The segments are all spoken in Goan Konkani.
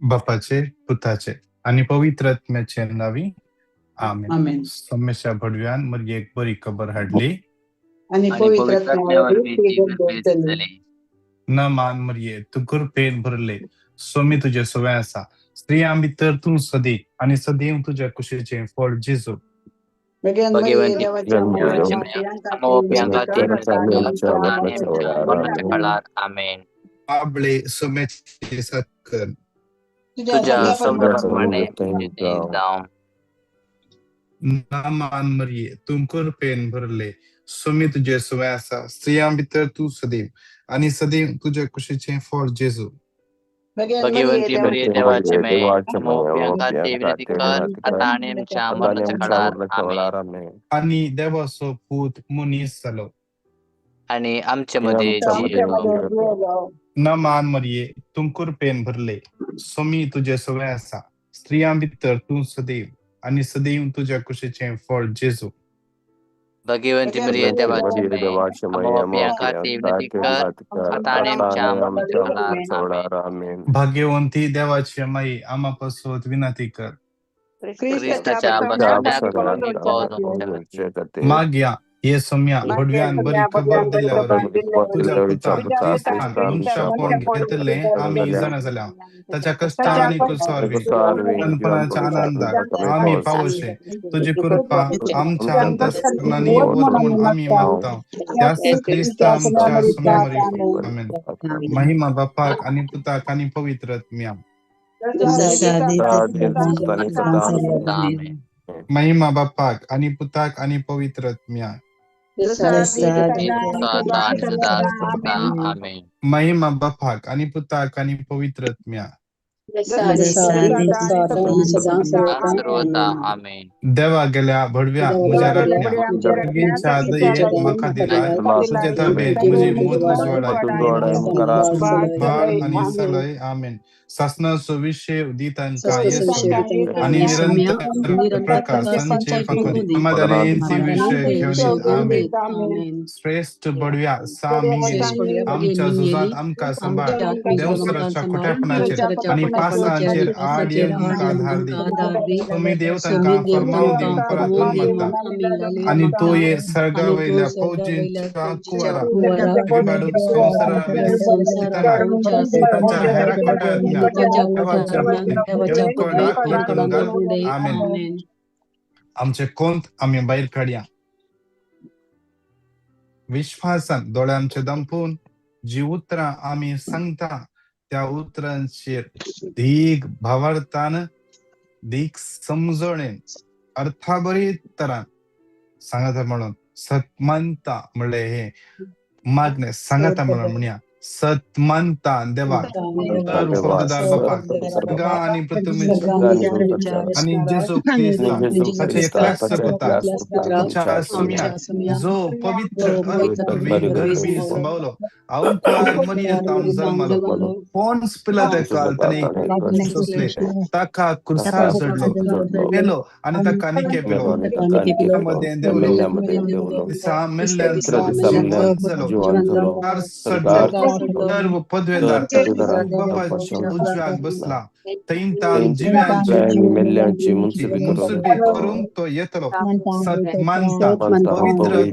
बापाचे, पुताचे आनी पवित्र आत्म्याचे नांवी, आमेन. आमेन. सोमेशा भडव्यान मरयेक बरी खबर हाडली. आनी आणि पवित्र पवित्र आत्म्या वरवीं आत्म्यावरवीं ती ती गर्भेत गर्भेत जाली. जाली. न मान मरये, तूं कृपेन भरले, स्वामी तुजे सवें आसा, स्त्रियां भितर तूं सदीक आनी सदैव तुज्या कुशीचें फळ जेजू. भगवान मरिये, भगवंती देवाची माये, देवाची आम्हा माया, पाप्यांखातीर आम्हा विनंती पाप्यांखातीर कर, आता विनंती आणि कर, आमच्या आता आणि मरणाच्या आमच्या वेळार. मरणाच्या आमेन. काळार. आमेन. बाबळे सोम्याची साकर. तुझ्या तुझ्या शब्दाप्रमाणे शब्दाप्रमाणे म्हणजे ते जावं. न मान मरये, तूं कृपेन भरले, स्वामी तुजे सवें आसा, स्त्रियां भितर तूं सदैव आनी सदैव तुज्या कुशीचें फळ जेजू. भगवान मरिये, भगवंती मरिये, देवाची देवाची माये, आम्हा पाप्यांखातीर विनंती कर, आता आणि आमच्या मरणाच्या काळार. आमेन. आनी देवाचो पूत मनीस जालो. आणि आमच्या मध्ये आमच्या जियेलो. मध्ये जियेलो. न मान मरये, तूं कृपेन भरले, स्वामी तुजे सवें आसा, स्त्रियां भितर तूं सदैव आनी सदैव तुज्या कुशीचें फळ जेजू. भगवंती भगवान मरिये, मरिये, देवाची माये, आम्हा पाप्यांखातीर विनंती कर, आता आणि आमच्या मरणाच्या काळार. आमेन. भाग्यवंती देवाची माई, आम्हा पासत विनंती कर. क्रिस्ताच्या बसवण्यात पावलो. मागया हे सोम्या भडव्यान बरी खबर दिल्या वरवीं तुज्या पुता क्रिस्तान मनशापण घेतिल्लें आमी जाणा जाल्या, ताच्या कश्टां आनी कुर्सा वरवीं तनपणाच्या आनंदाक आमी पावोशे तुजी कृपा आमच्या अंतस्करणांनी वत म्हूण आमी मागता, त्याच क्रिस्ता आमच्या सोम्या वरवीं. आमेन. महिमा बापाक आनी पुताक आनी पवित्र आत्म्याक. आमेन. महिमा बापाक आनी पुताक आनी पवित्र आत्म्याक. सदा आणि सदा सदा. आमेन. महिमा बापाक आनी पुताक आनी पवित्र आत्म्याक. सर्वता. आमेन. देवा गेल्या भडव्या म्हज्या राखण्या, तुगेच्या दयेन म्हाका दिलाय, तुजे ताबेन म्हजी मूत उजवाडाय, बाळ आनी सलय. आमेन. सासनाचो विशय दितांकां येसोम्या आनी निरंतर प्रकाश तांचेर फांकोनी, समाधानाची विशय घेवन. आमेन. श्रेश्ठ बडव्या सा मिंगेली, आमच्या झुजांत आमकां सांबाळ, देवसराच्या खोट्यापणाचेर आनी पासांचेर आड येवंक आधार दी. तुमी देव तांकां फर्माव दिवन परातून मागता, आनी तूं ये सर्गा वयल्या फौजींच्या कुवारा विबाडून संवसारावेल्या सैतानाक ताच्या हेरा कोट्यातल्या देवाच्या येवकोंडाक लटकून घाल. आमेन. आमचे कोंत आमी भायर काडया. विश्वासान दोळे आमचे दंपून जी उतरां आमी सांगता त्या उतरांचेर दीग भावार्थान, दीग समजणेन, अर्थाभरीत तरान सांगाता म्हणून सतमानता म्हणलें हें मागणें सांगाता म्हणून म्हणया. सतमानता देवाक तर फौजदार बापाक स्वर्गा आनी पृथ्वीच्या आनी जेजू क्रिस्ताक ताच्या एकल्याच पुताक तुमच्या सुम्याक जो पवित्र आत्म्यावरवीं गर्भी सांबावलो, अवकार मरियेंत जल्मलो, पोन्स पिलाताकाल ताणें सोंसले, ताका कुर्सार चडलो, मेलो आनी ताका निके पिलो, मदें देंवलो, दिसा मेल्ल्यांचो जिवंत जालो, स्वर्गार चडलो, सर्व पदवेदार बापाच्या उजव्याक बसला, थंयतान जिव्यांची मुनसुबी करूंक तो येतलो. सतमानता पवित्र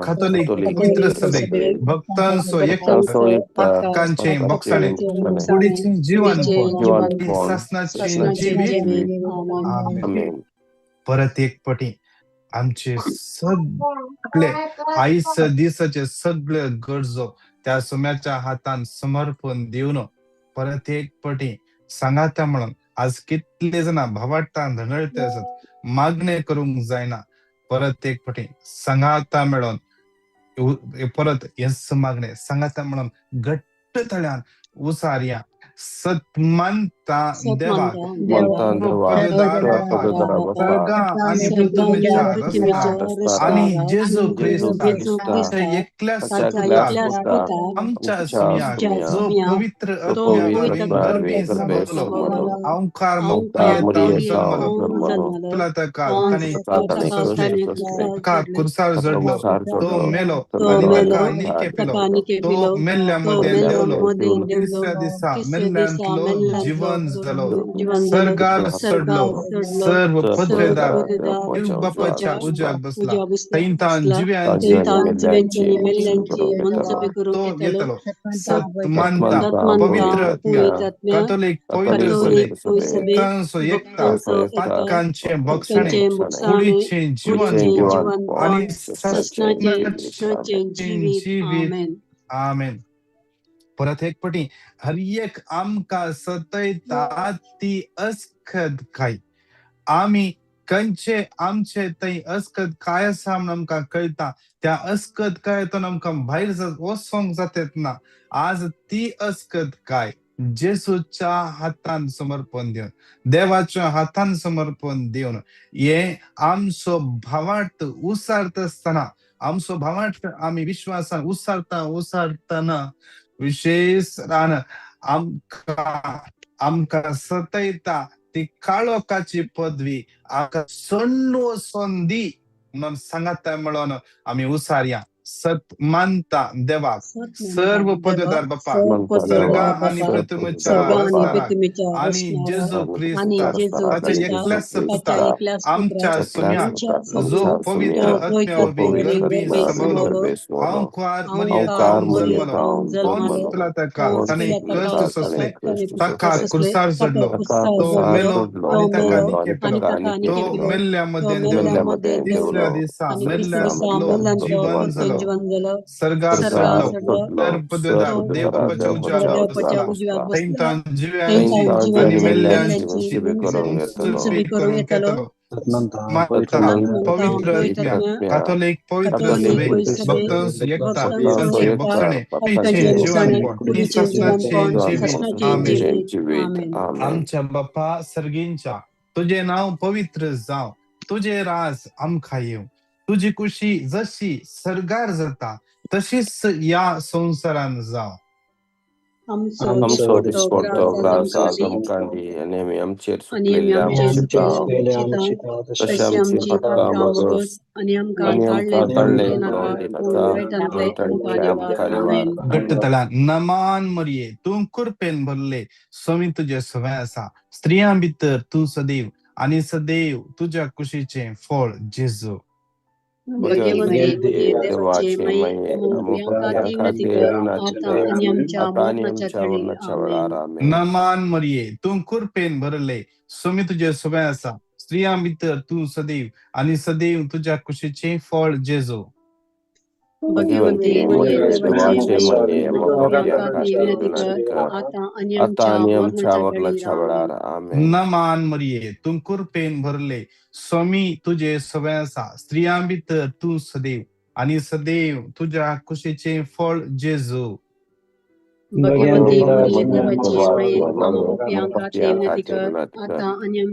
खातोलीक पवित्र सभेक भक्तांचो एकतांचे बोगसाणें कुडीचें जिवनपण सासनाचें जिवीत. आमेन. परत एक पटी आमचे सगळे आयज दिसाचे सगळे गरजो त्या सोम्याच्या हातान समर्पण दिवन परत एक पटी सांगाता म्हणून आज कितले जाणां भावार्थान धंगळते आसत, मागणें करूंक जायना, परत एक पटी सांगाता मेळोन परत हेच मागणें सांगाता म्हणून घट्ट तळ्यान उसारया. सतमानता देवाक पदवेदार बापाक स्वर्गा आनी पृथ्वीच्या रस्त्यार आनी जेजू क्रिस्ताक एकल्याच पुताक आमच्या सुम्याक जो पवित्र आत्म्यावरवीं गर्भी सांबावलो, अवकार मरियेंत जल्मलो, पिलाताकाल ताणें सोंसले, ताका कुर्सार चडलो, तो मेलो आनी ताका निके पिलो, तो मेल्ल्या मदें देंवलो, तिसऱ्या दिसा मेल्ल्यांतलो जिवंत जिवन जालो, सर्गार चडलो, सर्व पदवेदार देव बापाच्या उजव्याक बसला, थंयतान जिव्यांची तो येतलो. सत मानता पवित्र आत्म्या, कॅथोलिक पवित्र सभेक, भक्तांचो एकता, पातकांचे बक्षणे, कुडीचें जिवनपण आनी ससनाचें जिवीत. आमेन. परत एक पटी हर एक आमकां सतयता ती अस्खद काय, आमी खंयचे आमचे थंय अस्खद काय आसा म्हण आमकां कळटा. त्या अस्खद कायतून आमकां भायर वचोंक जातेत ना. आज ती अस्खद काय जेसूच्या हातान समर्पण दिवन, देवाच्या हातान समर्पण दिवन, हे आमचो भावार्थ उसारता आसतना, आमचो भावार्थ आमी विश्वासान उसारता उसारतना विशेष रान आमकां आमकां सतयता ती काळोखाची पदवी आमकां सोडून वचोन दी म्हणून सांगाता म्हणून आमी उसारया. सत मानता देवाक, सर्व पदवीदार बापा, सर्गा आनी पृथ्वीच्या रचणाराक आनी जेजू क्रिस्ताक, ताच्या एकल्याच पुताक, आमच्या सोम्याक, जो पवित्र आत्म्या वरवीं गर्भी समवलो, हांवकार मरियेतावन जल्मलो, पोन्स पिलाताका ताणें कश्ट सोंसले, ताका कुर्सार चडलो, तो मेलो आनी ताका निकेपलो, तो मेल्ल्या मदें देंवलो, तिसऱ्या दिसा मेल्ल्यांतलो जिवन जालो, सर्गार चडलो, तर पदवेदार देव बापाच्या उजव्याक बसला, थंयतान जिव्यांची आनी मेल्ल्यांची मुंसुबी करूंक येतलो. मानता पवित्र आत्म्या, कॅथोलिक पवित्र सभेक, भक्तांचो एकता, तांचे बक्षणे, कुडीचें जिवनपण आनी ससनाचें जिवीत. आमेन. आमच्या बापा सर्गींच्या, तुजें नांव पवित्र जावं, तुजें राज आमकां येवं, तुजी कुशी जशी सर्गार जाता तशीच ह्या संवसारान जावं. आमचो दिसपडतो ग्रास आज आमकां दी आनी आमी आमचेर चुकलेल्या आमच्या तशें आमची पातकां मगस आनी आमकां ताडले पडोवन दिनाका, वायटांतले आमकां निवार. घट्ट तळा. नमान मरिये, तूं कृपेन भरले, स्वामी तुजे सवय आसा, स्त्रियां भितर तूं सदैव आनी सदैव तुज्या कुशीचें फळ जेजू. भगवंती देवाचे माये, आमकां खातीर ऋणाचे आता आनी आमच्या मरणाच्या वेळार. आमेन. नमान मरिये, तूं कृपेन भरले, स्वामी तुजे सवय आसा, स्त्रियां भितर तूं सदैव आनी सदैव तुज्या कुशीचें फळ जेजू. भगवंती देवाचे माये, आमकां खातीर ऋणाचे आता आनी आमच्या मरणाच्या वेळार. आमेन. नमान मरिये, तूं कृपेन भरले, स्वामी तुजे सवय आसा, स्त्रियां भितर तूं सदैव आनी सदैव तुज्या कुशीचें फळ जेजू. भगवंती देवाचे माये,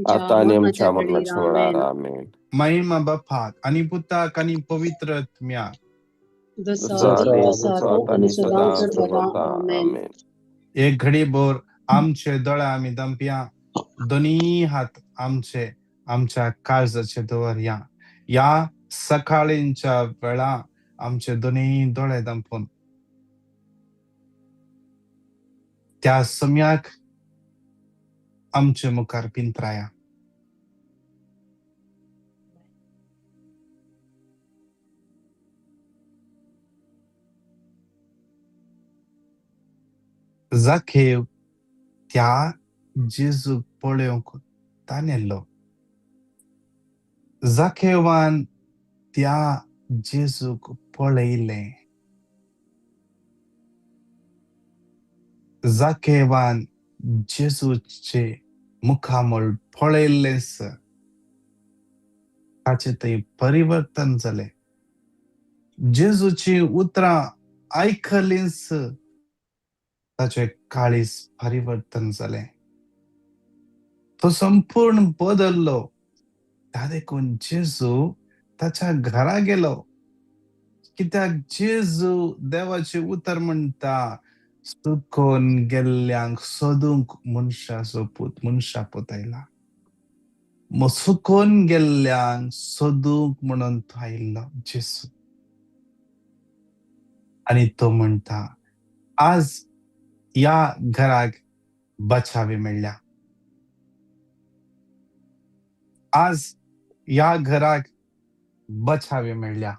आता आनी आमच्या मरणाच्या वेळार. आमेन. महिमा बापाक आनी पुताक आनी पवित्र आत्म्याक, एक घडी भर आमचे दोळे आमी दमप्या, दोनी हात आमचे आमच्या काळजाचे दवरया. ह्या सकाळींच्या वेळा आमचे दोनी दोळे दंपून त्या सम्याक आमचे मुखार पिंत्राया. जाखेव त्या जेजूक पळोवंक तानेल्लो. जाखेवान त्या जेजूक पळयलें. जाखेवान जेजूचे मुखामळ पळयल्लेंच, ताचें थंय परिवर्तन जालें. जेजूची उतरां आयकलींच, ताचें काळीज परिवर्तन जालें. तो संपूर्ण बदल्लो. त्या देखून जेजू ताच्या घरा गेलो. कित्याक जेजू देवाचें उतर म्हणटा, चुकोन गेल्ल्यांक सोदूंक मनशाचो पूत मनशा पूत आयला. सुकोन गेल्ल्यांक सोदूंक म्हणून तो आयिल्लो जेजू. आनी तो म्हणटा, आज ह्या घराक बचावी मेळ्ळ्या. आज ह्या घराक बचावे मेळ्ळ्या.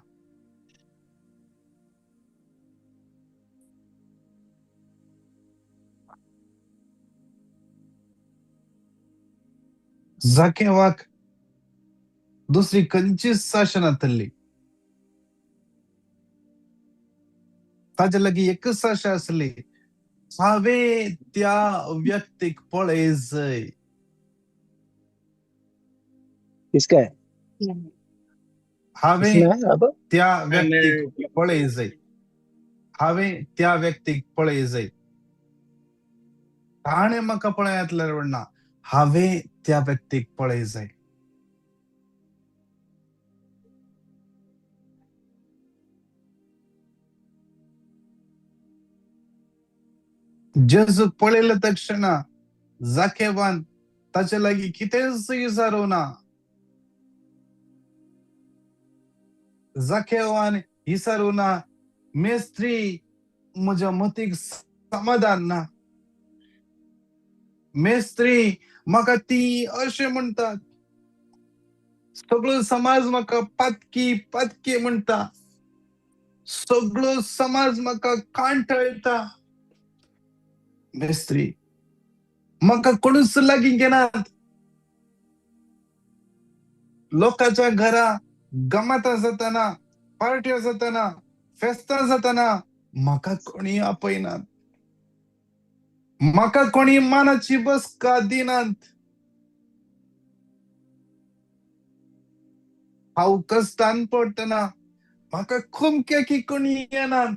जाकेवाक दुसरी खंयचीच आशा नातल्ली. ताजे लागीं एकच आशा आसली, हांवें त्या व्यक्तीक पळय जाय. किसका है? हांवें इसमें है अब? त्या व्यक्तीक पळय जाय. हांवें त्या व्यक्तीक पळय जाय. ताणें म्हाका पळयतलें म्हणना, हांवें त्या व्यक्तीक पळय जाय. जेजूक पळयले तक्षणा जाकेवान ताचे लागीं कितेंच विचारूं ना. जाकेवान विचारूं ना, मेस्त्री म्हज्या मतीक समाधान ना, मेस्त्री म्हाका ती अशें म्हणटात, सगळो समाज म्हाका पातकी पातकी म्हणटा, सगळो समाज म्हाका कांटळटा, मेस्त्री म्हाका कोणूच लागीं घेनात, लोकांच्या घरा गमतां जातना, पार्ट्यो जातना, फेस्तां जातना म्हाका कोणी आपयनात, म्हाका कोणी मानाची बसका दिनात. हांव कश्टान पडटना म्हाका खुमक्याकी कोणी येनात.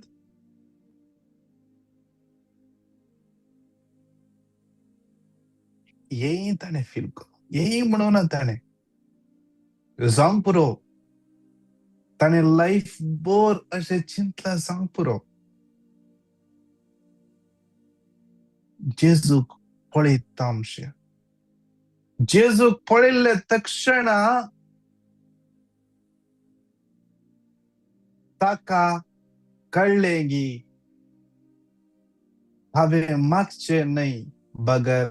हेंय ताणें फील करूं, हेंय म्हणूं ना ताणें, जावंक पुरो, ताणें लायफ बोर अशें चिंतलां जावंक पुरो. जेजूक पळयता आमचें, जेजूक पळयल्ले तक्षणा ताका कळ्ळें की हांवें मागचें न्हय बगर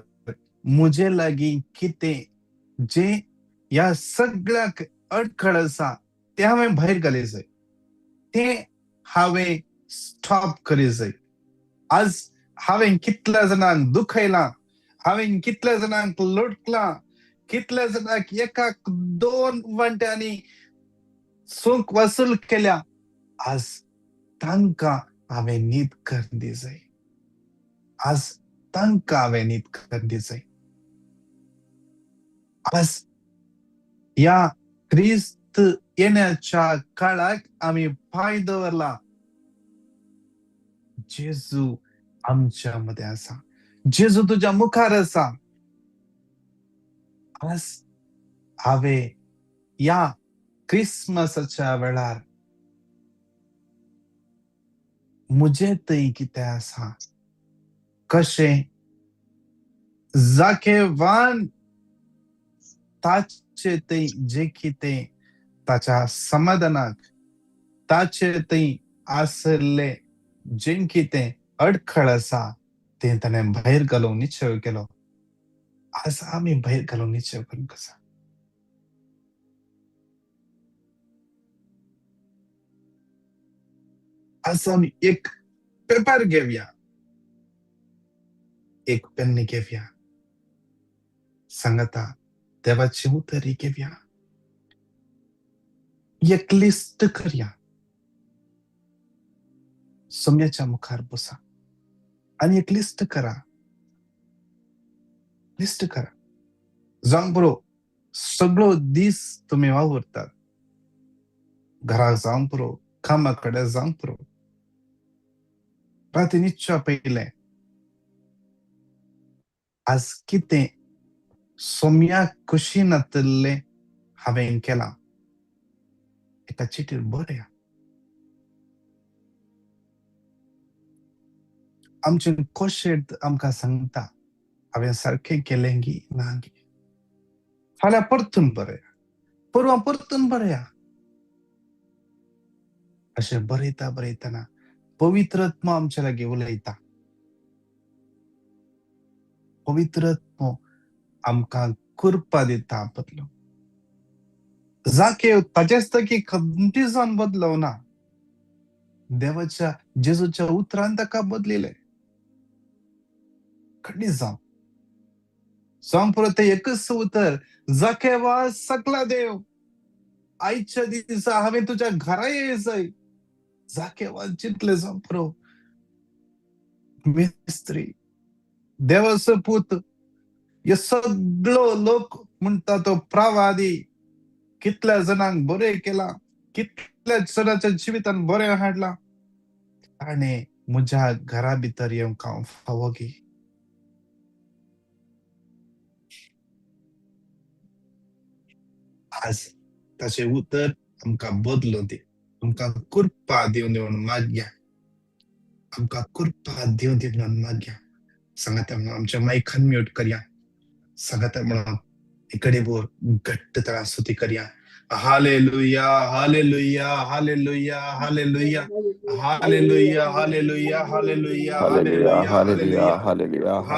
म्हजे लागीं कितें जें ह्या सगळ्याक अडखळ आसा तें हांवें भायर घाली जाय, तें हांवें स्टॉप करी जाय. आज हांवें कितल्या जाणांक दुखयलां, हांवें कितल्या जाणांक लुटलां, कितल्या जाणांक एकाक दोन वांट्यांनी सुख वसूल केल्या, आज तांकां हांवें न्हीद करून दी जाय, आज तांकां हांवें न्हीद करून दी जाय. आज ह्या क्रिस्त येण्याच्या काळाक आमी पांय दवरला. जेजू आमच्या मदें आसा, जेजू तुज्या मुखार आसा. आज हांवें ह्या क्रिसमसाच्या वेळार म्हजें थंय कितें आसा, कशें जाकेवान ताचे थंय जें कितें ताच्या समाधानाक, ताचे थंय आसलें जें कितें अडखळ आसा तें ताणें भायर घालूंक निश्चय केलो. आज आमी भायर घालूंक निश्चय करूंक आसा. आज आमी एक पेपर घेवया, एक पेन्नी घेवया, सांगता देवाची उतरी घेवया, एक लिस्ट करया, सोम्याच्या मुखार बसा आनी एक लिस्ट करा, लिस्ट करा. जावंक पुरो सगळो दीस तुमी वावुरतात, घराक जावंक पुरो, कामा कडेन जावंक पुरो, राती न्हिदच्या पयलें आज कितें सोम्याक खोशी नातल्लें हांवें केलां एका चिटीर बरया. आमचें कोशेट आमकां सांगता हांवें सारकें केलें गी ना गी. फाल्यां परतून बरया, परवां परतून बरया. अशें बरयता बरयतना पवित्र आत्मो आमच्या लागीं उलयता. पवित्र आत्मो आमकां कृपा दिता बदलूंक. जाकेव ताचेच तकी खंतीसान बदलवना, देवाच्या जेजूच्या उतरान ताका बदलिले खंडीत जावन. सांग पुरो तें एकच उतर, जाकेवा सकला देव, आयच्या दिसा हांवें तुज्या घरा येयजय. जाकेवान चिंतलें, जावं पुरो मिस्त्री देवाचो पूत, हे सगळो लोक म्हणटा तो प्रवादी, कितल्या जाणांक बरें केलां, कितल्या जाणांच्या जिवितान बरें हाडलां, ताणें म्हज्या घरा भितर येवंक हांव फावो गी? आज ताचें उतर आमकां बदलूं दी, आमकां कृपा दिवन दी म्हणून मागया, आमकां कृपा दिवन दी म्हणून मागया. सांगाता म्हणून आमच्या मायकान म्यूट करया, सांगाता म्हणून इकडे बोर घट्ट तरा स्तुती करया. Hallelujah, hallelujah, hallelujah, hallelujah, hallelujah, hallelujah, hallelujah, hallelujah, hallelujah, hallelujah, hallelujah,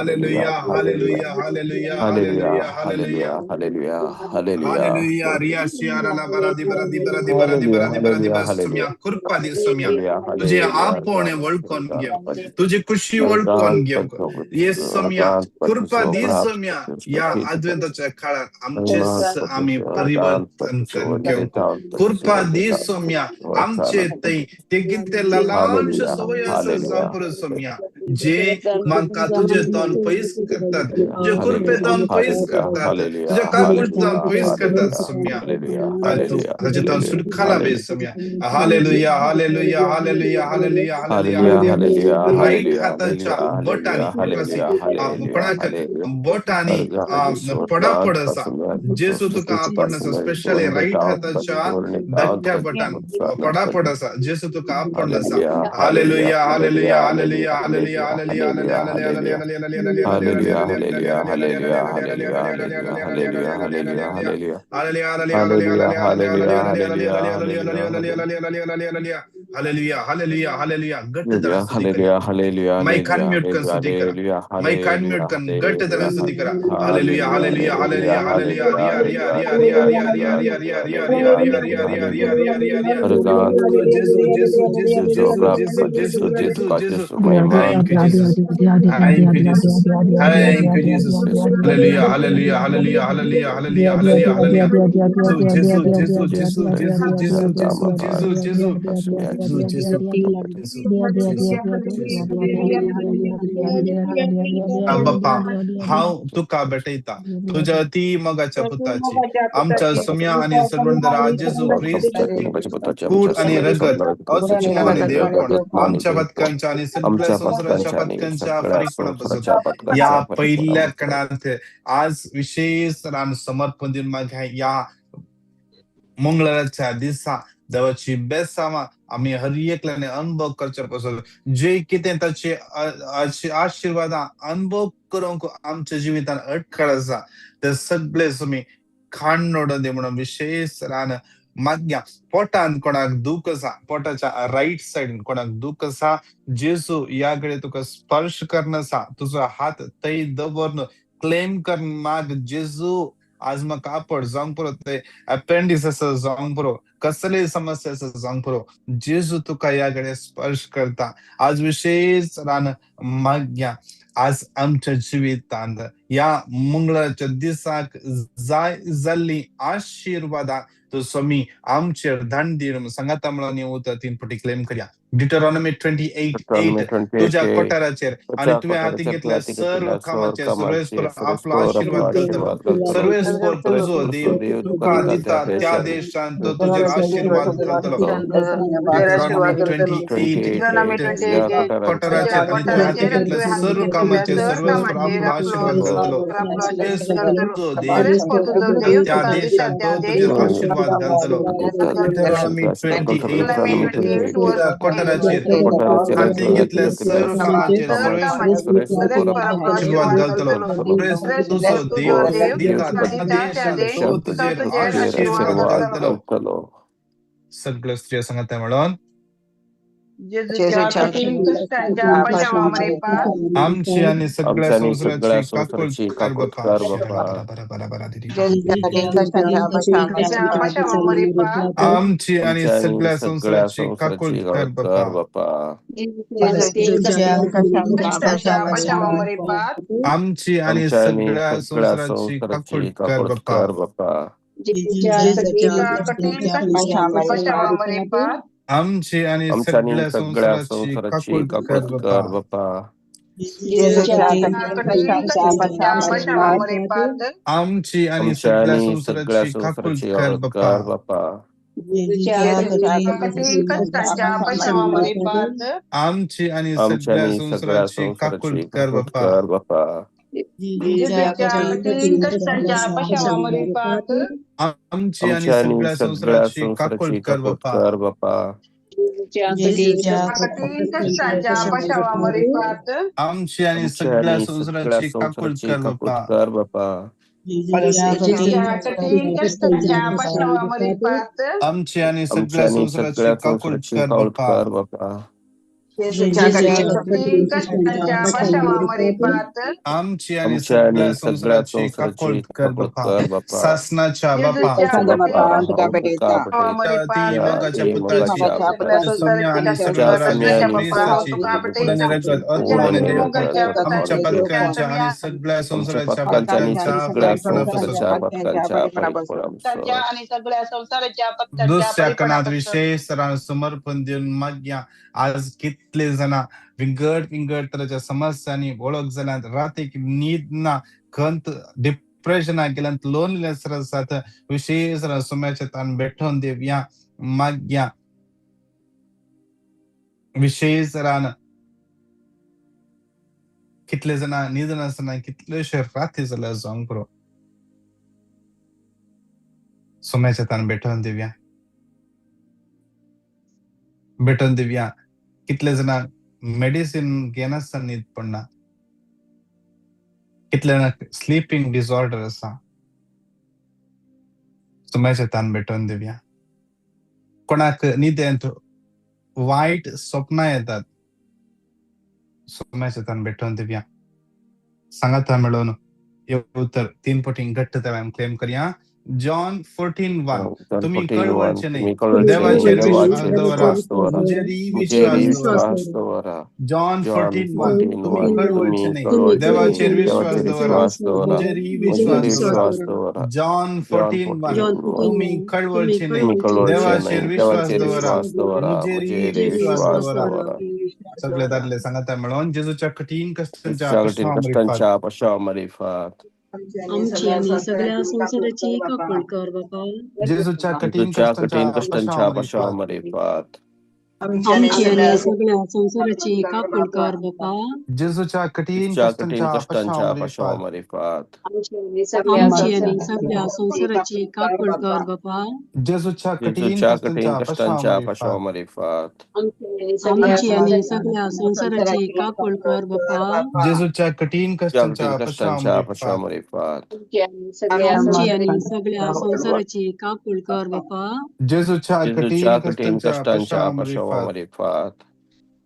hallelujah, hallelujah, hallelujah, hallelujah, hallelujah, hallelujah, hallelujah, hallelujah, hallelujah. Riya शियारा ला बरा दी बरा दी बरा दी बरा दी बरा दी बरा दी हालेलुया, बस हालेलुया, सुम्या कृपा दी सुम्या, हालेलुया, तुझे हालेलुया, आपोणे वळखून घेवंक, तुझी खुशी वळखून घेवंक ये सुम्या कृपा दी सुम्या. या आद्वेंताच्या काळात आमचेच आमी परिवर्तन करून घेवंक कृपा दी सुम्या. आमचे थंय ते कितें ल्हानशे संवय आसा जावं पुरो सुम्या, जे म्हाका तुजे तोंड पयस करतात, तुजे कृपे तोंड पयस करतात, तुज्या काकुळटान पयस करतात सुम्या, ताचे तोंड सुटकाला बे सुम्या. Hallelujah, hallelujah, hallelujah, hallelujah, hallelujah, hallelujah. Right हाताच्या बोटांनी कोणाक बोटांनी पडापड आसा, जेजू तुका आपण आसा, स्पेशली राईट हाताच्या धाकट्या बोटान पडापड आसा, जेजू तुका आपण आसा. Hallelujah, hallelujah, hallelujah, hallelujah, hallelujah, hallelujah, hallelujah, hallelujah, hallelujah, hallelujah, hallelujah, hallelujah, hallelujah, hallelujah, hallelujah, hallelujah, hallelujah, hallelujah, hallelujah, hallelujah. घट्ट तरेन स्तुती करा, hallelujah, hallelujah, mic unmute कर स्तुती करा, माइक अनम्यूट कर घट्ट तरेन स्तुती करा. Hallelujah, hallelujah, hallelujah, hallelujah. Riya Riya Riya Riya Riya Riya Riya Riya Riya Riya Riya Riya Riya Riya Riya Riya Riya. जेजू जेजू जेजू जेजू जेजू जेजू जेजू जेजू. Thank you Jesus, thank you Jesus, thank you Jesus. Hallelujah, hallelujah, hallelujah, hallelujah, hallelujah, hallelujah, hallelujah. जेजू जेजू जेजू जेजू जेजू जेजू जेजू जेजू जेजू जेजू जेजू जेजू जेजू. बाप्पा, हांव तुका भेटयता तुज्या ती मोगाच्या पुताची, आमच्या सुम्या आनी सर्वंदरा जेजू क्रिस्ताची कूड आनी रगत, आत्मो आनी देवपण आमच्या पथकांच्या आनी सगळ्या संवसाराच्या पथकांच्या फारीकपणा पासून या पहिल्या कणांत आज विशेष रान समर्पण दिवन मागया. या मंगळाराच्या दिसा देवाची बेसांवां आमी हर एकल्याने अनुभव करचे पासून जे कितें ताचे आशिर्वादां अनुभव करूंक आमच्या जिवितान अटकळ आसा ते सगळे तुमी खाण दी म्हणून विशेष रान मागया. पोटान कोणाक दूख आसा, पोटाच्या रायट सायडीन कोणाक दूख आसा, जेजू ह्या घडये तुका स्पर्श करून आसा, तुजो हात थंय दवरून क्लेम कर माग, जेजू आज म्हाका आपड जावंक पुरो, ते अपेंडिक्स आसा जावंक पुरो, कसलीय समस्या आसा जावंक पुरो, जेजू तुका ह्या घडये स्पर्श करता. आज विशेष रान मागया. आज आमच्या जिवितांत ह्या मंगळाच्या दिसाक जाय जाल्ली आशिर्वादां तो स्वामी आमचेर धाड दी सांगाता म्हणून उतर तीन पटी क्लेम करया. डिटरॉनॉमी 28:8, तुझ्या कोठाराचेर आणि तुवें हाती घेतल्या सर्व कामाचेर सर्वेस्पर आपलो आशिर्वाद घालतलो. सर्वेस्पर तुजो देव तुका दिता त्या देशांत तो तुजेर आशिर्वाद घालतलो. डिटरॉनॉमी 28:8, कोठाराचेर आणि तुवें हाती घेतल्या सर्व कामाचेर सर्वेस्पर आपलो आशिर्वाद घालतलो. सर्वेस्पर तुजो देव त्या देशांत तो तुजेर आशिर्वाद घालतलो. डिटरॉनॉमी 28:8, तुझ्या कोठाराचेर हाती घेतल्या सर्व कामाचेर सर्वेस्पर आशिर्वाद घालतलो. तुजो देव दिता त्या देशांत तो तुजेर आशिर्वाद घालतलो. सगळ्यो स्त्रियो सांगता म्हणून जेजूच्या कठीण कश्टांच्या पाशावामरिपात आमची आणि सगळ्या आमच्या आणि सगळ्या संसाराची काकूळ संसाराची कर काकूत बापा. कर बापा. पाशावामरिपात आमची आणि आमच्या आणि सगळ्या सगळ्या संसाराची काकूळ संसाराची कर काकूत कर बापा. बापा. कष्टांच्या पाशावामरिपात आमची आणि आमच्या आणि सगळ्या सगळ्या संसाराची काकूळ संसाराची कर काकूत बापा. कर बापा. जेजूच्या कठीण कष्टांच्या पाशावामरिपात आमची आणि आमच्या आणि सगळ्या सगळ्या संसाराची संसाराची काकूळ कर काकूत बापा. कर बापा. कठीण कष्टांच्या पाशावामरिपात आमची आणि आमच्या सगळ्या आणि सगळ्या संसाराची काकूळ संसाराची कर काकूत बापा. कर बापा. जेजूच्या कठीण कष्टांच्या पाशावामरिपात आमची आणि आमच्या सगळ्या आणि सगळ्या संसाराची काकूळ संसाराची कर काकूत बापा. कर बापा. जेजूच्या कठीण कष्टांच्या पाशावामरिपात आमची आणि आमच्या आणि सगळ्या सगळ्या संसाराची काकूळ संसाराची कर काकूत बापा. कर बापा. कठीण कष्टांच्या पाशावामरिपात आमची आणि आमच्या सगळ्या आणि सगळ्या संसाराची काकूळ संसाराची कर काकूत बापा. कर बापा. जेजूच्या कठीण कष्टांच्या पाशावामरिपात आमची आणि आमच्या सगळ्या आणि संसाराची सगळ्या काकूळ संसाराची कर काकूत बापा. कर बापा. कठीण कष्टांच्या पाशावामरिपात आमची आणि आमच्या सगळ्या आणि सगळ्या संसाराची काकूळ संसाराची कर काकूत बापा. कर बापा. सासनाच्या बापा, जेजूच्या बापा, कठीण हांव तुका पाशावामरिपात ती भेटता, मोगाच्या ती पुताची, मोगाच्या पुताची, सौम्य आणि तुझ्या सगळ्या सौम्य राजा आणि ख्रिस्ताची पूर्ण निरगत आत्मा आणि देव आमच्या पथकांच्या आणि सगळ्या आमच्या संसाराच्या पथकांच्या आणि पथकांच्या सगळ्या परिपणापासून संसाराच्या पथकांच्या परिपणापासून आणि सगळ्या संसाराच्या पथकांच्या दुसऱ्या कणात परिपणापासून विशेष समर्पण देऊन मागया. आज कितले जणां विंगड विंगड तरेच्या समस्यांनी वळख जाल्यात, रातीक न्हीद ना, खंत डिप्रेशनाक गेल्यात, लोनलीनेस आसात, विशेष सोम्याच्या तान बेठोवन दिवया मागया. विशेष रान कितले जाणां न्हीद नासतना कितलेशे राती जाल्या जावंक पुरो. सोम्याच्या तान बेठोवन दिवया, भेटून दिवया. कितले जाणां मेडिसिन घेनासतना न्हीद पडना, कितले जाणांक स्लिपींग डिसऑर्डर आसा. सोम्याच्या तान भेटून दिवया. कोणाक न्हिदेंत वायट स्वप्नां येतात, सोम्याच्या तान भेटून दिवया. सांगाता मेळोवन हे उतर 3 पटी घट्ट आमी क्लेम करया. जॉन 14:1, तुम्ही कळवळचे नाही, देवाचेर विश्वास दवरा, म्हजेरय विश्वास दवरा. जॉन 14:1, तुम्ही कळवळचे नाही, देवाचेर विश्वास दवरा, म्हजेरय विश्वास दवरा. जॉन 14:1, तुम्ही कळवळचे नाही, देवाचेर विश्वास दवरा, म्हजेरय विश्वास दवरा. सगळे दादले सांगाता मेळोवन जेजूच्या कठीण कश्टांच्या पशामरिफात, आमची आणि सगळ्या संसाराची काकूळ कर बापा. जेजूच्या कठीण कठीण कश्टांच्या कश्टांच्या पशामरिफात, पशामरिफात, आमची आणि सगळ्या संसाराची काकूळ कर बापा. जेजूच्या कठीण कठीण कश्टांच्या कश्टांच्या पशामरिफात, पशामरिफात, आमची आणि सगळ्या संसाराची काकूळ कर बापा. जेजूच्या कठीण जेजूच्या कठीण कश्टांच्या कश्टांच्या पशामरिफात, पशामरिफात, आमची आणि सगळ्या संसाराची काकूळ कर बापा. जेजूच्या कठीण कठीण कश्टांच्या कश्टांच्या पशामरिफात, पशामरिफात, आमची आणि सगळ्या संसाराची काकूळ कर बापा. जेजूच्या कठीण जेजूच्या कठीण कश्टांच्या कश्टांच्या पशामरिफात, पशामरिफात,